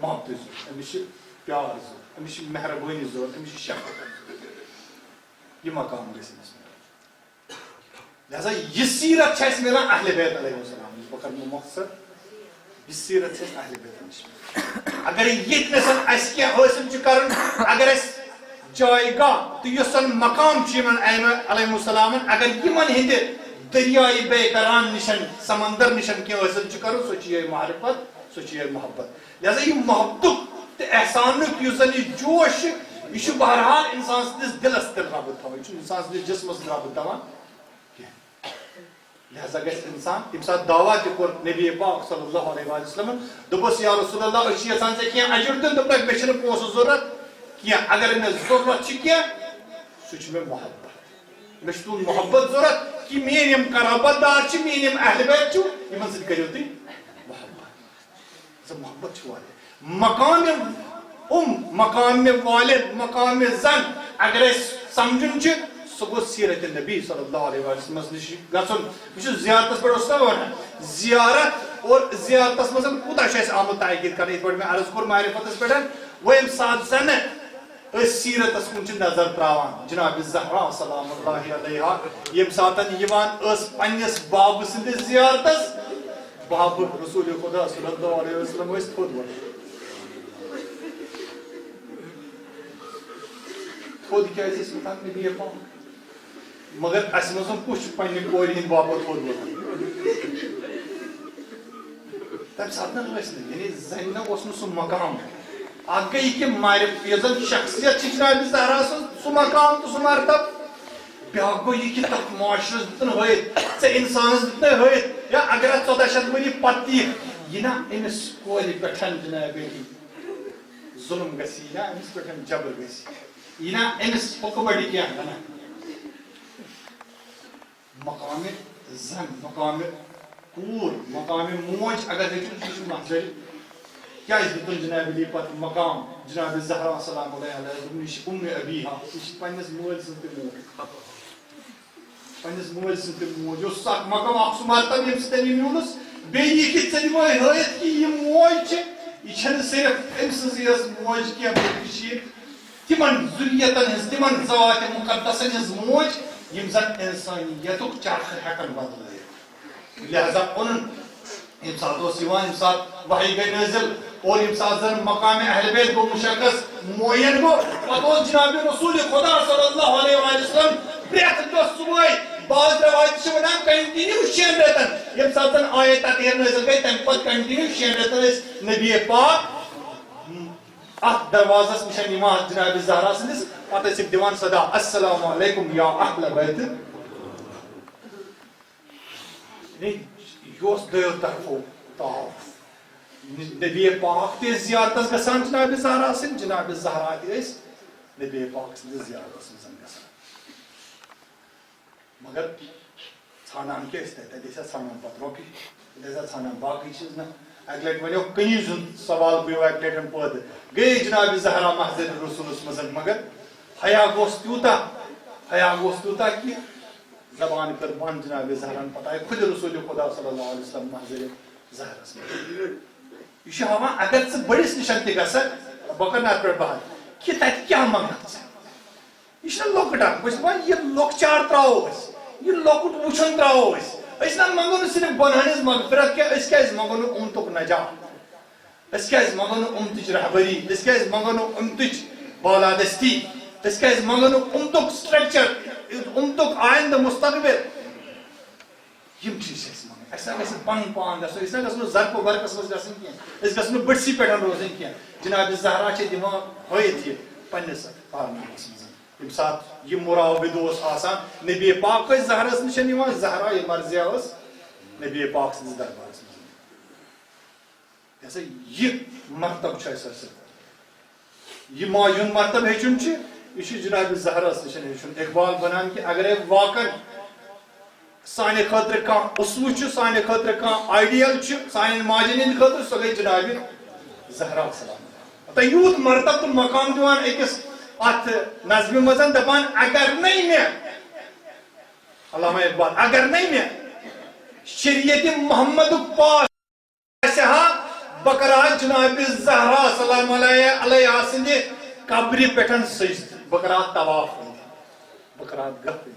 محبتٕچ ضوٚرَتھ، أمِس چھِ پیار ضوٚرَتھ، أمِس چھِ مہربٲنی ضوٚرَتھ، أمِس چھِ شفقت ضوٚرَتھ۔ یہِ مقام گژھِ أمِس مِلُن۔ لہذا یہِ سیرت چھِ اَسہِ مِلان اہلِ بیت علیہ السلام نِش۔ بہٕ کَرٕ مۄختصر، یہِ سیرت چھِ اَسہِ اہلِ بیتَن نِش مِلان۔ اگر ییٚتہِ نَسَن اَسہِ کینٛہہ حٲصِل چھُ کَرُن، اگر اَسہِ جایگاہ تہٕ یُس زَن مقام چھُ یِمَن ائمہ علیہم السلامَن، اگر یِمَن ہِنٛدِ دٔریایہِ بیکران نِشَن، سمندر نِشَن کینٛہہ حٲصِل چھُ کَرُن، سُہ چھُ یِہوٚے معرفت، سُہ چھُ یِہوٚے محبت۔ لہذا یہِ محبتُک تہٕ احسانُک یُس زَن یہِ جوش چھُ، یہِ چھُ بہرحال اِنسان سٕنٛدِس دِلَس تہِ رَبٕط تھاوان، یہِ چھُنہٕ اِنسان سٕنٛدِس جسمَس سۭتۍ رَبٕط تھاوان کینٛہہ۔ لہذا گژھِ اِنسان ییٚمہِ ساتہٕ دعویٰ تہِ کوٚر نبی پاک صلی اللہ علیہ وآلہ وسلمن، دوٚپُس، "یا رسول اللہ، أسۍ چھِ یَژھان ژےٚ کینٛہہ اجر دیُن۔" دوٚپنَکھ، "مےٚ چھِنہٕ پونٛسہٕ ضوٚرَتھ کینٛہہ، اگر مےٚ ضوٚرَتھ چھِ کینٛہہ، سُہ چھُ مےٚ محبت۔ مےٚ چھُ تُہُنٛد محبت ضوٚرَتھ، کہِ میٛٲنۍ یِم قرابت دار چھِ، میٛٲنۍ یِم اہلِ بیت چھِو، یِمَن سۭتۍ کٔرِو تُہۍ محبت۔ ژٕ محبت چھُ واریاہ۔ مقام ام، مقام والد، مقام زن، اگر أسۍ سمجھُن چھُ، سُہ گوٚو سیرت نبی صلی اللہ علیہ وسلمس نِش گژھُن۔ بہٕ چھُس زیارتس پٮ۪ٹھ اوسُس نا وَنان، زیارت اور زیارتس منٛز کوٗتاہ چھُ اَسہِ آمُت تاکید کرنہٕ، یِتھ پٲٹھۍ مےٚ عرض کوٚر معرفتس پٮ۪ٹھ، وۄنۍ ییٚمہِ ساتہٕ زن أسۍ سیرتس کُن چھِ نظر تراوان، جناب زہرا سلام اللہ علیہا ییٚمہِ ساتہٕ یِوان ٲس پننِس بابہٕ سٕنٛدِس زیارتس، بابہٕ رسول خدا صلی اللہ علیہ وسلم ٲسۍ تھوٚد وۄتھان۔ تھوٚد کیٛازِ ٲسۍ وۄتھان نبی پاک؟ مگر اَسہِ منٛز کُس چھُ پننہِ کورِ ہٕنٛدِ باپتھ تھوٚد وۄتھان؟ تَمہِ ساتہٕ نہٕ ٲسۍ نہٕ، یعنی زَنہِ نہ اوس نہٕ سُہ مقام۔ اَکھ گٔے یہِ کہِ معرف-، یۄس زَن شخصیت چھِ جناب زہرا سٕنٛز، سُہ مقام تہٕ سُہ مرتب۔ بیٛاکھ گوٚو یہِ کہِ تَتھ معاشرَس دیُتُن ہٲیِتھ، ژےٚ اِنسانَس دیُتنَے ہٲیِتھ، یا اگر اَتھ ژۄداہ شیٚتھ ؤری پَتہٕ تہِ یہِ، یہِ نہ أمِس کورِ پٮ۪ٹھ جناب ظلم گژھِ، یہِ نہ أمِس پٮ۪ٹھ جبر گژھِ، یہِ نہ أمِس حُکمَڑِ کینٛہہ نہ۔ مقامِ زن، مقامِ کوٗر، مقامِ موج اگر ہیٚچھُن، سُہ چھُ محضر۔ کیٛازِ دیُتُن جناب علی پتہٕ مقام جناب زہرا سلام اللہ علیہا؟ دوٚپُن، یہِ چھِ اُمِ ابیہا، یہِ چھِ پننِس مٲلۍ سٕنٛز تہِ موج۔ پننِس مٲلۍ سٕنٛز تہِ موج۔ یہِ اوس اکھ مقام، اکھ سُہ مرتبہٕ، ییٚمہِ سۭتۍ تٔمۍ یہِ میوٗلُس۔ بیٚیہِ یہِ کہِ ژےٚ دِمے ہٲیِتھ کہِ یہِ موج چھِ، یہِ چھَنہٕ صرف أمۍ سٕنٛزٕے یٲژ موج کینٛہہ، بلکہِ چھِ یہِ تِمن ذُریتن ہٕنٛز، تِمن ذواتِ مُقدسن ہٕنٛز موج، یِم زن اِنسٲنیتُک چرخہٕ ہٮ۪کن بدلٲوِتھ۔ لہذا اوٚنُن، ییٚمہِ ساتہٕ اوس یِوان، ییٚمہِ ساتہٕ وحی گٔے نٲزِل، اور ییٚمہِ ساتہٕ زن مقامِ اہل بیت گوٚو مُشخص، معین گوٚو، پتہٕ اوس جناب رسول خدا صلی اللہ علیہ وآلہ وسلم پرٛٮ۪تھ دۄہ صبحٲے، بعض رٮ۪وایتہٕ چھِ ونان، کنٹینیو شٮ۪ن رٮ۪تن، ییٚمہِ ساتہٕ زن آیت تطہیر نٲزِل گٔے، تمہِ پتہٕ کنٹینیو شٮ۪ن رٮ۪تن ٲسۍ نبی پاک اتھ دروازس نِش یِوان جناب زہرا سٕنٛدِس، پتہٕ ٲسِکھ دِوان صدا، "السلام علیکم یا اہل بیت"۔ یعنی یہِ اوس دۄیو طرفو تعارُف۔ نبی پاک تہِ ٲسۍ زیارتس گژھان جناب زہرا سٕنٛدۍ، جناب زہرا تہِ ٲسۍ نبی پاک سٕنٛدِس زیارتس منٛز گژھان۔ مگر ژھانڈان کیٛاہ ٲسۍ تَتہِ؟ تَتہِ ٲسۍ ژھانڈان پَتہٕ رۄپیہِ، تَتہِ ٲسۍ ژھانڈان باقٕے چیٖز۔ نہ، اَکہِ لَٹہِ وَنیو کٔنی سُنٛد سوال گوٚو اَکہِ لَٹہِ پٲدٕ۔ گٔیے جناب زہرا محضر رسولس منٛز، مگر حیا گوٚژھ تیوٗتاہ، حیا گوٚژھ تیوٗتاہ کہِ زبان کٔر بنٛد جناب زہران۔ پَتہٕ آیہِ خود رسول خدا صلی اللہ علیہ وسلم محضر زہرس منٛز۔ یہِ چھُ ہاوان، اگر ژٕ بٔڑِس نِش تہِ گژھکھ، بہٕ کَرٕ نہٕ اَتھ پٮ۪ٹھ بحث کہِ تَتہِ کیٛاہ منٛگَکھ ژٕ۔ یہِ چھُنہ لۄکُٹ اکھ، بہٕ چھُس دپان، یہِ لۄکچار ترٛاوو أسۍ، یہِ لۄکُٹ وٕچھُن ترٛاوو أسۍ۔ أسۍ نہ منٛگو نہٕ صرف بۄنہٕ ہنِس مغفرت کینٛہہ، أسۍ کیٛازِ منٛگو نہٕ اُمتُک نجات؟ أسۍ کیٛازِ منٛگو نہٕ اُمتٕچ رہبری؟ أسۍ کیٛازِ منٛگو نہٕ اُمتٕچ بالادستی؟ أسۍ کیٛازِ منٛگو نہٕ اُمتُک structure، اُمتُک آیندٕ مستقبل؟ یِم چیٖز چھِ اَسہِ منٛگٕنۍ۔ اَسہِ نہ گژھِ نہٕ بنٛگ پانٛگ گژھُن، أسۍ نہ گژھو نہٕ زرپہٕ ورقَس منٛز گژھٕنۍ کینٛہہ، أسۍ گژھو نہٕ بٔٹھسٕے پٮ۪ٹھ روزٕنۍ کینٛہہ۔ جناب زہرا چھِ دِوان ہٲیِتھ یہِ پنٛنِس کارنامَس منٛز۔ ییٚمہِ ساتہٕ یہِ مُراوِد اوس آسان، نبی پاک ٲسۍ زہرَس نِش یِوان، زہرا یہِ مرضیہ ٲس نبی پاک سٕنٛدِس دربارَس منٛز۔ یہِ ہسا یہِ مرتبہٕ چھُ اَسہِ حٲصِل۔ یہِ ماجہِ ہُنٛد مرتبہٕ ہیٚچھُن چھُ، یہِ چھُ جناب زہراہَس نِش ہیٚچھُن۔ اقبال وَنان کہِ اگرے واقعن سانہِ خٲطرٕ کانٛہہ اُسوٕ چھُ، سانہِ خٲطرٕ کانٛہہ ideal چھُ، سانٮ۪ن ماجٮ۪ن ہٕنٛدِ خٲطرٕ، سۄ گٔے جناب زہرا سلام۔ تۄہہِ یوٗت مرتبہٕ تہٕ مقام دِوان أکِس اَتھ نظمہِ منٛز، دَپان، اگر نَے مےٚ، علامہ اقبال، اگر نَے مےٚ شریعت محمدُک پاس آسہِ ہا، بہٕ کرٕ ہا جناب زہرا سلام علیہ، علیہا سٕنٛدِ قبرِ پٮ۪ٹھ سجدٕ، بہٕ کرٕ ہا طواف، بہٕ کرٕ ہا گپھ۔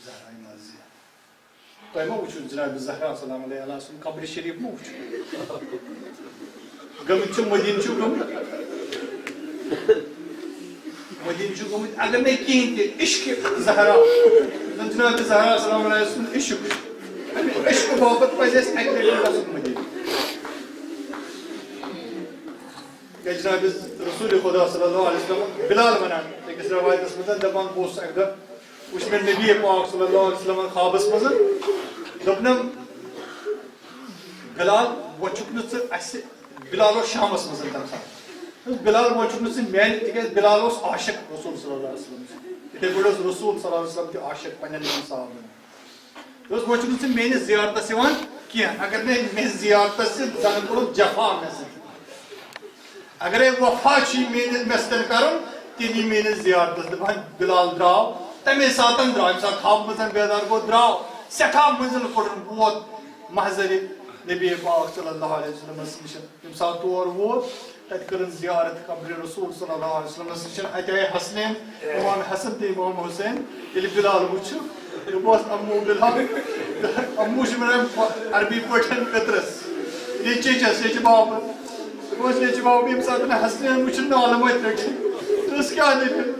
زہرا مرضی۔ تۄہہِ ما وٕچھِو جناب زہرا سلام علیہا سُنٛد قبرِ شریف ما وٕچھِو؟ گٔمٕتۍ چھِو، مدیٖنہٕ چھِو گٔمٕتۍ؟ مدیٖنہٕ چھِو گٔمٕتۍ؟ اگر نہٕ کِہیٖنۍ تہِ، عشق زہرا، زن جناب زہرا سلام علیہا سُنٛد عشق، اَمہِ عشقہٕ باپتھ پزِ اَسہِ اَکہِ لٹہِ گژھُن مدیٖنہٕ۔ کیٛازِ جناب رسول خدا صلی اللہ علیہ وسلم، بلال ونان أکِس رٮ۪وایتس منٛز، دپان، بہٕ اوسُس اَکہِ دۄہ، وٕچھ مےٚ نبی پاک صلی اللہ علیہ وسلم خوابس منٛز، دوٚپنم، بلال، وۄنۍ چھُکھ نہٕ ژٕ اَسہِ، بلال اوس شامس منٛز تَمہِ ساتہٕ۔ بلال وۄنۍ چھُکھ نہٕ ژٕ میانہِ، تِکیازِ بلال اوس عاشق رسول صلی اللہ علیہ وسلم۔ یِتھے پٲٹھۍ اوس رسول صلی اللہ علیہ وسلم تہِ عاشق پننٮ۪ن یِمن صحابن۔ دوٚپُس، وۄنۍ چھُکھ نہٕ ژٕ میٲنِس زیارتس یِوان کینٛہہ، اگر نہٕ میٲنِس زیارتس سۭتۍ زنہٕ کوٚرُتھ جفا مےٚ سۭتۍ۔ اگرے وفا چھُ میٲنِس مےٚ سۭتۍ کرُن، تیٚلہِ یہِ میٲنِس زیارتس۔ دپان بلال درٛاو، تمے ساتن درٛاو، ییٚمہِ ساتہٕ خوابہٕ منٛز بیدار گوٚو، درٛاو، سٮ۪ٹھاہ مٔنزِل کوٚڑُن، ووت محضرِ نبی پاک صلی اللہ علیہ وسلمس نِش۔ ییٚمہِ ساتہٕ تور ووت، تَتہِ کٔرٕن زیارت قبرِ رسول صلی اللہ علیہ وسلمس نِش۔ اَتہِ آیہِ حسنین، امام حسن تہٕ امام حسین۔ ییٚلہِ بلال وُچھُکھ، دوٚپُس، "امو بلال۔" امو چھِ وَنان عربی پٲٹھۍ پِترَس، نیٚچوِس، نیٚچوِ بابَس۔ دوٚپُس، "نیٚچوِ باب، ییٚمہِ ساتہٕ مےٚ حسنین وُچھُن، نالہٕ مَتہِ رٔٹِتھ۔" دوٚپُس، "کیٛاہ دٔلیٖل؟"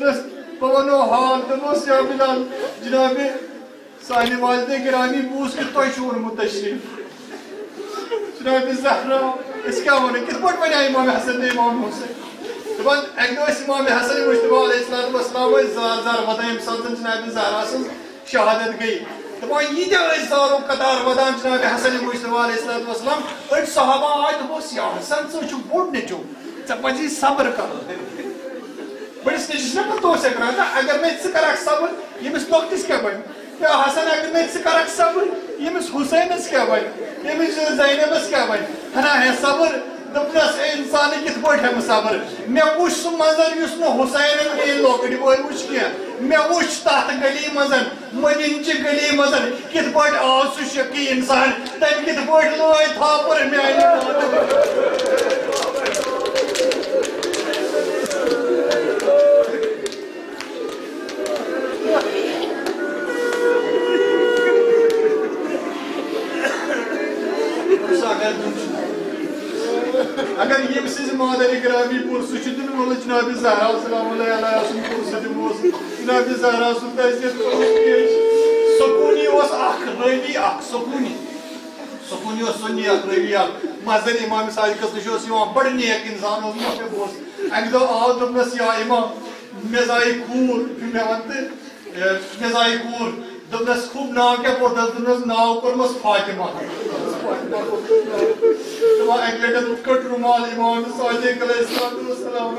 دوٚپُس، "بہٕ وَنو حال۔" دوٚپُس، "یا بلال، جنابِ سانہِ والدِ گرامی، بوٗز کِتھ پٲٹھۍ چھُ اوٚنمُت تشریٖف جنابِ زہرا، أسۍ کیٛاہ وَنو؟" کِتھ پٲٹھۍ وَنہِ ہا امام حسن تہٕ امام حسین؟ دَپان، اَکہِ دۄہ ٲسۍ امام حسن مجتبیٰ علیہ الصلوۃ والسلام ٲسۍ زار زار وَدان، ییٚمہِ ساتہٕ زَن جنابِ زہرا سٕنٛز شہادت گٔے۔ دَپان، ییٖتیٛاہ ٲسۍ زارو قطار وَدان جنابِ حسن مجتبیٰ علیہ الصلوۃ والسلام، أڑۍ صحابہ آے، دوٚپُس، یا حسن، ژٕ چھُکھ بوٚڑ نیٚچوٗ، ژےٚ پَزی صبر کَرُن۔ بٔڑِس نیٚچوِس چھُنہ پَتہٕ توسہٕ کران، نہ، اگر نَے ژٕ کَرَکھ صبر، ییٚمِس لۄکٹِس کیٛاہ بَنہِ؟ یا حسن، اگر نَے ژٕ کَرَکھ صبر، ییٚمِس حسینَس کیٛاہ بَنہِ؟ ییٚمِس زینبَس کیٛاہ بَنہِ؟ ہنا ہے صبر، دوٚپنَس، اے اِنسان، یہِ کِتھ پٲٹھۍ ہٮ۪مہٕ صبر؟ مےٚ وُچھ سُہ منظر، یُس نہٕ حسینَن میٛٲنۍ لۄکٕٹۍ بٲے وُچھ کینٛہہ۔ مےٚ وُچھ تَتھ گلی منٛز، مدیٖنہٕ چہِ گلی منٛز کِتھ پٲٹھۍ آو سُہ شقی اِنسان؟ تٔمۍ کِتھ پٲٹھۍ لٲے تھاپر میانہِ ماتُر؟ اگر ییٚمہِ سٕنٛزِ مادر گرامی پوٚر، سُہ چھُ دِنہٕ وول جناب زہرا سلام اللہ علیہا سُنٛد پوٚر، سُہ دِموس۔ جناب زہرا سُنٛد تعزیت کرو پیش۔ سکوٗنی اوس اکھ رٲوی اکھ، سکوٗنی۔ سکوٗنی اوس سُنی اکھ رٲوی اکھ۔ مظہر امام صادقس نِش اوس یِوان، بڑٕ نیک انسان اوس، محب اوس۔ اکہِ دۄہ آو، دوٚپنس، یا امام، مےٚ زایہِ کوٗر، مےٚ وَن تہٕ، اے، مےٚ زایہِ کوٗر۔ دوٚپنس، خوٗب ناو کیٛاہ کوٚرتھس؟ دوٚپنس، ناو کوٚرمس فاطمہ۔ دَپان، اَکہِ لَٹہِ کٔٹ رُمال امام صادق علیہ الصلوۃ والسلام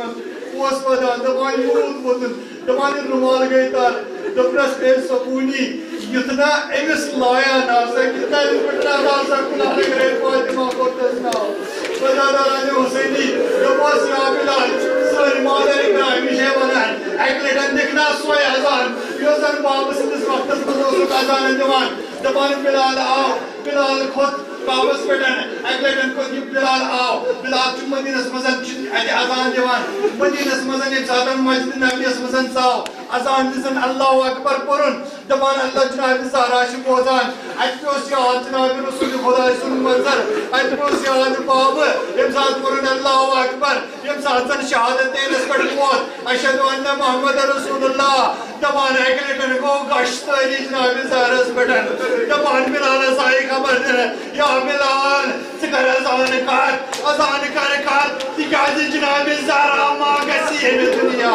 اوس وَدان، دَپان، یوٗت ووتُن۔ دَپان، یہِ رُمال گٔے تَر۔ دوٚپنَس، اے سکوٗنی، یُتھ نہ أمِس لایا نہ آسَکھ، یُتھ نہ أمِس پٮ۪ٹھ نہ آسَکھ، کُنہِ اَکھ گرے فاطمہ کوٚرتَس ناو۔ خۄدا تعالیٰ دِ حسینی۔ دوٚپمَس، یا بِلال، سٲنۍ مادر گرامی چھے وَنان، اَکہِ لَٹٮ۪ن دِکھ نا سۄے اذان، یۄس زَن بابہٕ سٕنٛدِس وقتَس منٛز اوسُکھ اذانَن دِوان۔ دَپان، بِلال آو، بِلال کھوٚت کعبس پٮ۪ٹھ۔ اَکہِ لَٹہِ کھوٚت یہِ بِلال آو۔ بِلال چھُ مدیٖنَس منٛز، چھُ اَتہِ اذان دِوان۔ مدیٖنَس منٛز ییٚمہِ ساتہٕ مسجد نبویَس منٛز ژاو، اذان دِژٕن، اللہ اکبر پوٚرُن۔ دَپان، اللہ، جناب زہرا چھِ بوزان۔ اَتہِ پیوٚس یاد جناب رسول خداے سُنٛد منظر۔ اَتہِ پیوٚس یاد بابہٕ، ییٚمہِ ساتہٕ پوٚرُن اللہ اکبر۔ ییٚمہِ ساتہٕ زَن شہادت دینَس پٮ۪ٹھ ووت، اشہد ان محمد رسول اللہ، دَپان، اَکہِ لَٹہِ گوٚو گۄشتٲری جناب زہرس پٮ۪ٹھ۔ دَپان، بِلالَس آیہِ خبر دِنہٕ، یا بِلال، ژٕ کر اذان کر، اذان کر کر، تِکیٛازِ جناب زہرا ما گژھِ ییٚمہِ دُنیا۔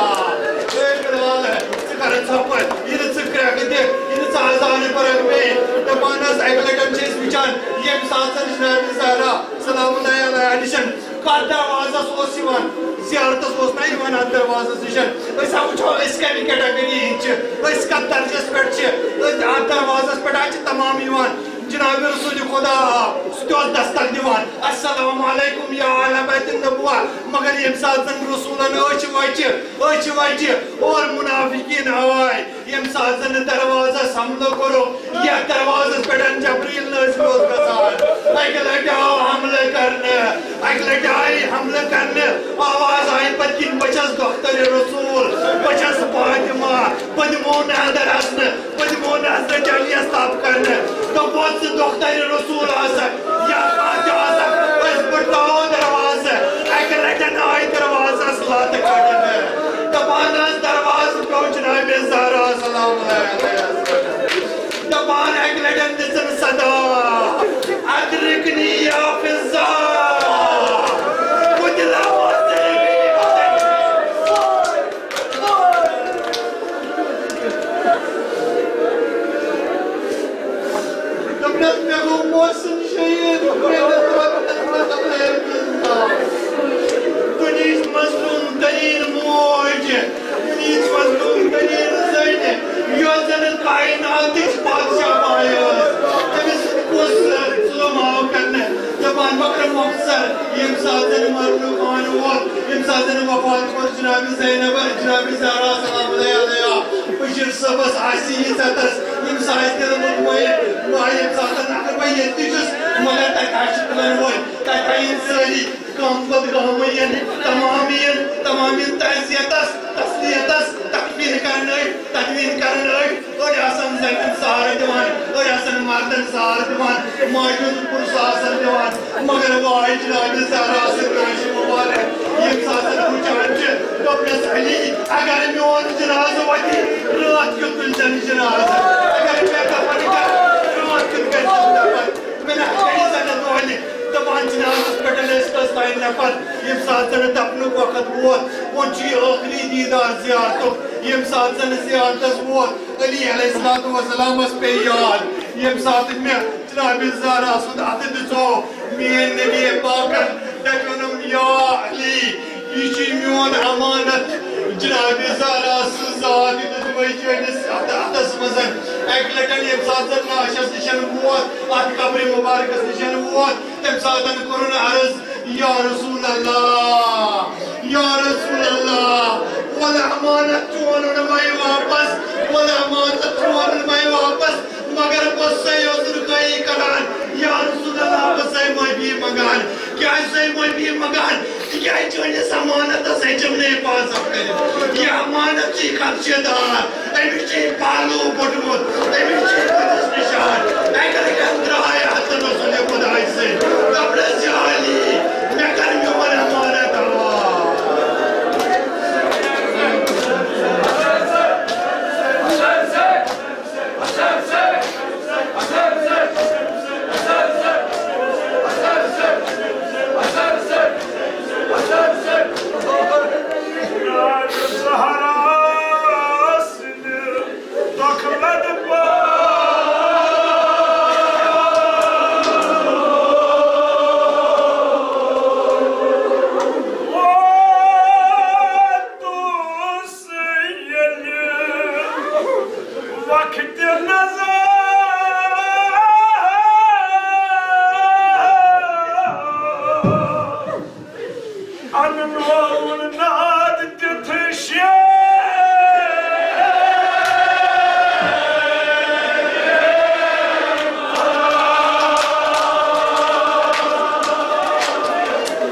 اے بِلال، ژٕ کر ژھۄپہٕ، یہِ نہٕ ژٕ کرٛٮ۪کہٕ دِکھ، یہِ نہٕ ژٕ اذان پَرکھ بیٚیہِ۔ دَپان حظ، اَکہِ لَٹہِ چھِ أسۍ وٕچھان، ییٚمہِ ساتہٕ زَن جناب زہرا سلام اللہ علیہا نِشن کتھ دروازس اوس یِوان، زیارتس اوس نہ یِوان اتھ دروازس نِش۔ أسۍ ہا وٕچھو أسۍ کمہِ category ہٕنٛدۍ چھِ، أسۍ کتھ درجس پٮ۪ٹھ چھِ۔ أتھۍ اتھ دروازس پٮ۪ٹھ حظ چھِ تمام یِوان۔ جناب رسول خدا آو، سُہ تہِ اوس دستک دِوان، السلام علیکم یا اہل بیت النبوہ۔ مگر ییٚمہِ ساتہٕ زن رسولن أچھ وچہِ، أچھ وچہِ اور منافقین آے، ییٚمہِ ساتہٕ زَن دروازس حملہٕ کوٚرُکھ، یتھ دروازس پٮ۪ٹھ جبریل نٲزِل اوس گژھان، اکہِ لٹہِ آو حملہٕ کرنہٕ، اکہِ لٹہِ آیہِ حملہٕ کرنہٕ، آواز آیہِ پٔتۍ کِنۍ، "بہٕ چھَس دۄخترِ رسول، بہٕ چھَس فاطمہ، بہٕ دِمو نہٕ اندر اژنہٕ، بہٕ دِمو نہٕ اندر جلیس تپ کرنہٕ۔" دوٚپُس، "ژٕ دۄخترِ رسول آسکھ یا فاطمہ آسکھ، أسۍ پھٕٹراوو دروازٕ۔" اکہِ لٹہِ آیہِ دروازس لتہٕ کڑنہٕ۔ دپان حظ، دروازٕ پیوٚو جناب زہرا سلام اللہ علیہا۔ دپان اکہِ لٹہِ دِژٕن صدا، "ادرکنی یا فضہ۔" بہٕ دِلاوس ژےٚ یہِ۔ دوٚپنس، مےٚ گوٚو محسن شہید، مےٚ گوٚو محسن شہید۔ ییٚمہِ ساتہٕ زَن مرنُک آن ووت، ییٚمہِ ساتہٕ زَن وفات کوٚر جناب زینب، جناب زہرا سلام اللہ علیہا، بشیر صٲبس آسہِ یہِ ژٮ۪تس، ییٚمہِ ساتہٕ آسہِ دِل مطمئن، وۄنۍ ییٚمہِ ساتہٕ زَن اگر بہٕ ییٚتہِ تہِ چھُس، مگر تَتہِ حظ چھِ تُلن وٲلۍ، تَتہِ آیہِ یِم سٲری غم پتہٕ غمہٕ یِن، تمام یِن، تمام یِن تعزیتس، تسلیتس، تکفین کرنہٕ، تدوین کرنہٕ، أڑۍ آسن زنٮ۪ن سہارٕ دِوان، أڑۍ آسن مردن سہارٕ دِوان، ماجہِ ہُنٛد پُرسہٕ آسن دِوان۔ مگر واے جناب زہرا سٕنٛدۍ رٲشہِ مُبارک، ییٚمہِ ساتہٕ وٕچھان چھِ، دوٚپنس، علی، اگر میون جنازٕ وَتہِ، راتھ کیُتھ تُلۍ زن جنازٕ، اگر مےٚ دفن کر، راتھ کیُتھ گژھِ دفن۔ مےٚ نہ کٔرِو زَن دۄہلہِ، دَپان جنازَس پٮ۪ٹھ ٲسۍ کٔژ تام نفر۔ ییٚمہِ ساتہٕ زَن دَفنُک وقت ووت، وۄنۍ چھُ یہِ ٲخری دیٖدار زیارتُک۔ ییٚمہِ ساتہٕ زَن زیارتَس ووت، علی علیہ الصلوۃ والسلامَس پیٚیہِ یاد، ییٚمہِ ساتہٕ مےٚ جناب زہرا سُنٛد اَتھٕ دِژو، میٛٲنۍ نبی پاکَن دَپیونم، یا علی، یہِ چھُ میون امانت۔ جناب زہرا سٕنٛز ذات دیُت وۄنۍ چٲنِس اتھ اتھس منٛز۔ اکہِ لٹہِ ییٚمہِ ساتہٕ زن ناشس نِش ووت، اتھ قبرِ مبارکس نِش ووت، تمہِ ساتہٕ کوٚرُن عرض، یا رسول اللہ، یا رسول اللہ، ول امانت چون اوٚن مےٚ واپس، ول امانت چون اوٚن مےٚ واپس۔ مگر بہٕ چھُسے عذر خواہی کران، یا رسول اللہ، بہٕ چھُسے معٲفی منٛگان۔ کیٛازِ چھُسے معٲفی منٛگان؟ تِکیٛازِ چٲنِس امانتس ہیٚچِم نہٕ حفاظت کٔرِتھ۔ یہِ امانت چھُے خدشہٕ دار، أمِس چھُے پالو کوٚڑمُت، أمِس چھُے بُتھِس نِشان۔ اَکہِ لٹہِ درٛاے حسن رسول خۄداے سۭتۍ، دوٚپنس، یا علی، مےٚ کر میون امانت حوال۔ وقت نظر انوون ناد تیُتھ شیر۔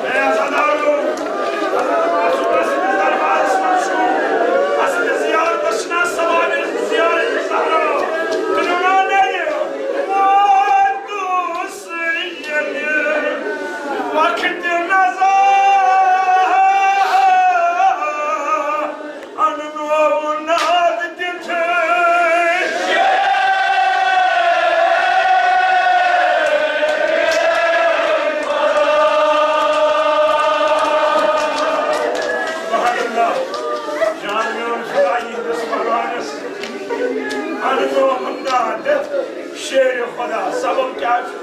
اے عزادارو، حضرت معصومہ سٕنٛدِس دربارس منٛز چھُ، اصل زیارتس چھُنہٕ ثوابِ زیارت زہرا۔ تِمو نہ نیرِ واتُس ییٚلہِ وقتِ نظر اننوو ناد تیُتھ۔ سبحان اللہ۔ جان میون خدا یِہنٛدِس پروانس اننوو ناد شیر خدا۔ سبب کیٛاہ چھُ؟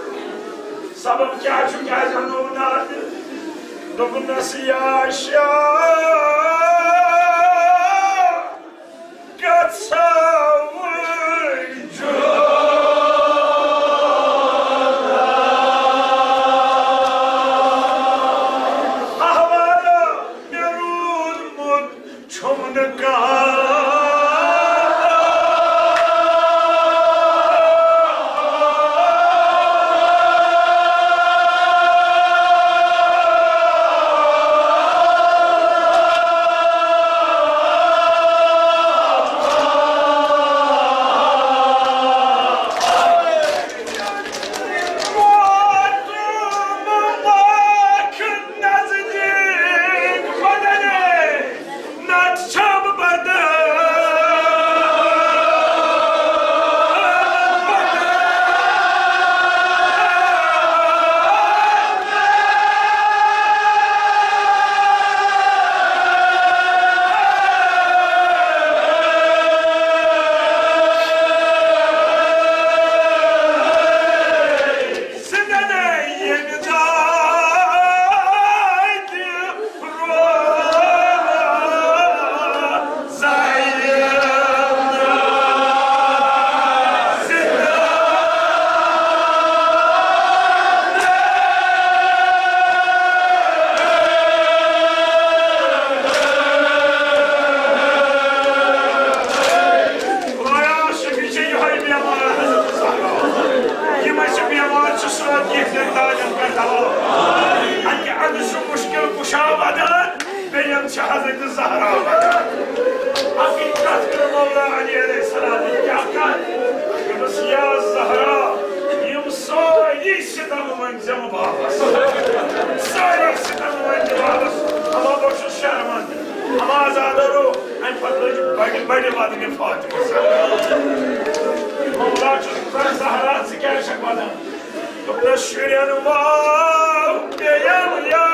سبب کیٛاہ چھُ؟ کیٛازِ اننوو ناد؟ دوٚپنس، یا شاہ، گژھو وٕچھو۔ احوال مےٚ روٗدمُت چھُم نہٕ کانٛہہ۔ ووتُم وق نزدیٖک بدنے۔ نتہٕ چھم بدل تِم واپس۔ سٲری ستم وٲلۍ تہِ واپس۔ اما بہٕ چھُس شرمندٕ۔ اما آزادو، امہِ پتہٕ لٔج بڑِ بڑِ ودنہِ فاطمہ۔ مولا چھُس پرٛژھان، زہرا، ژٕ کیٛازِ چھکھ ودان؟ دوٚپنس، شُرٮ۪ن واو پیٚیم یا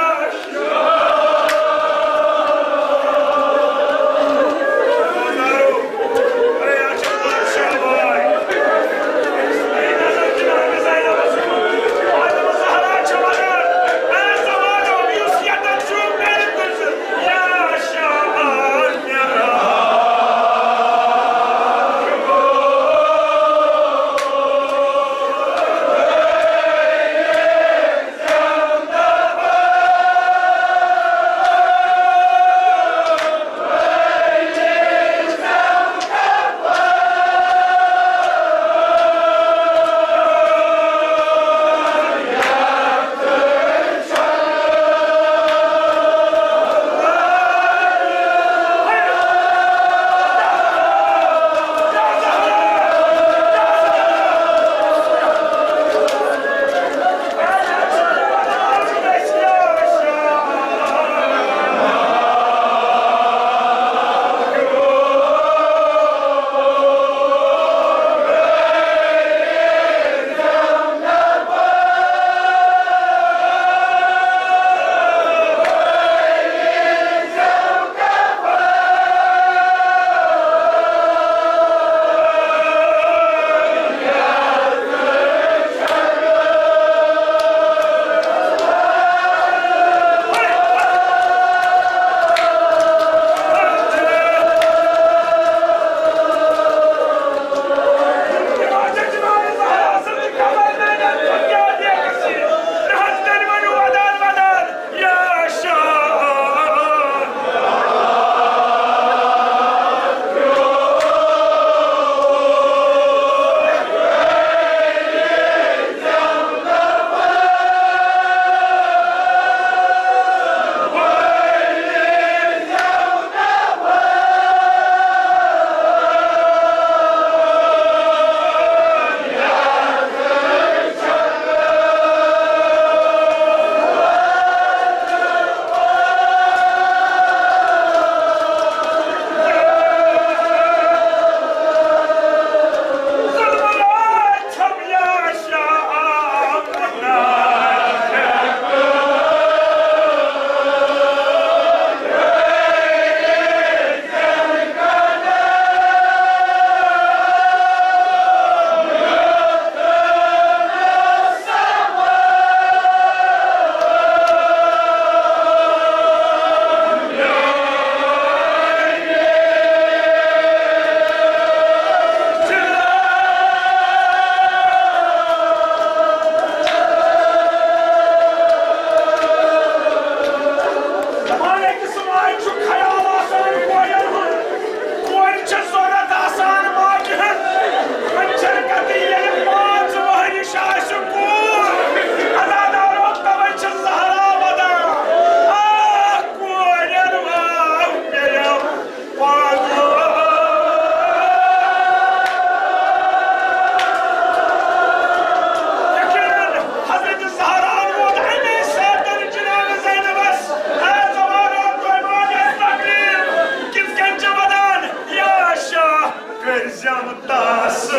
کورِ چھےٚ ضروٗرت آسان ماجہِ ہٕنٛز۔ وۄنۍ چھَنہٕ قطعی ییٚلہِ پانٛژھ وٕہٕرِش آسہِ کوٗر۔ عزادارو، تَوَے چھِ زہرا وَدان۔ آ، کورٮ۪ن واو پیٚیَو پانٛژھ وٕہٕرۍ۔ یقیناً حضرت زہرا ووت اَمے ساتہٕ جناب زینبس، اے زمانو، تۄہہِ ما آسہِ تکلیف؟ کِتھ کٔنۍ چھِ وَدان؟ یا شاہ، کٔرۍ زٮ۪م تس۔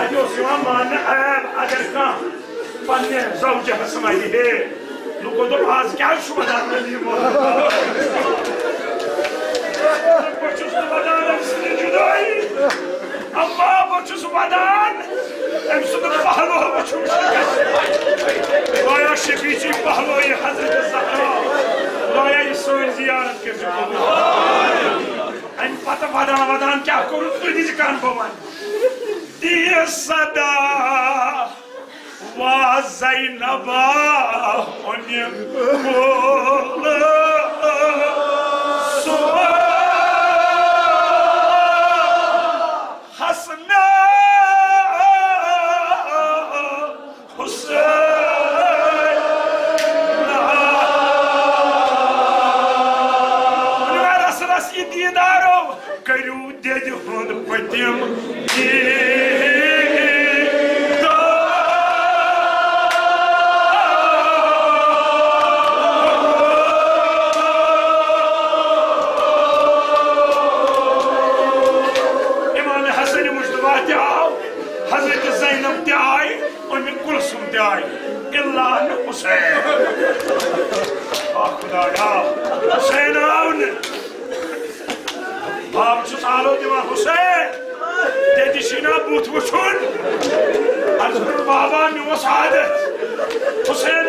اَتہِ اوس یِوان ماننہٕ عیب اگر کانٛہہ پننہِ زوجہِ ہس ونہِ ہے، لوٗکو دوٚپ، "از کیٛازِ چھُ ودان علی محمد؟" بہٕ چھُس نہٕ ودان أمۍ سٕنٛدِ جُدٲیی، اما بہٕ چھُس ودان أمۍ سُنٛد پہلو وٕچھُن۔ خۄدایا شفیع چی پہلوی حضرت زہرا، خۄدایا یہِ سٲنۍ زیارت کٔرۍ زِ قبول۔ امہِ پتہٕ ودان ودان کیٛاہ کوٚرُکھ، تُہۍ دِژ کن بہٕ ونہٕ۔ دِیہِ صدا وا زینبا، اُنہِ کُل ثوم حسن حسین۔ رس رس یہِ دیٖدارو، کٔرِو دٮ۪دِ ہُنٛد پٔتِم۔ امام حسن مجتبیٰ تہِ آو، حضرت زینب تہِ آیہِ، ام کلثوم تہِ آیہِ، الا نہٕ حسین۔ آ خدایا، حسین آو نہٕ۔ بہٕ چھُس آلو دِوان، حسین، تیٚتہِ چھُے نا بُتھ وٕچھُن؟ عرض کوٚرُن، بابا، مےٚ اوس عادت۔ حسین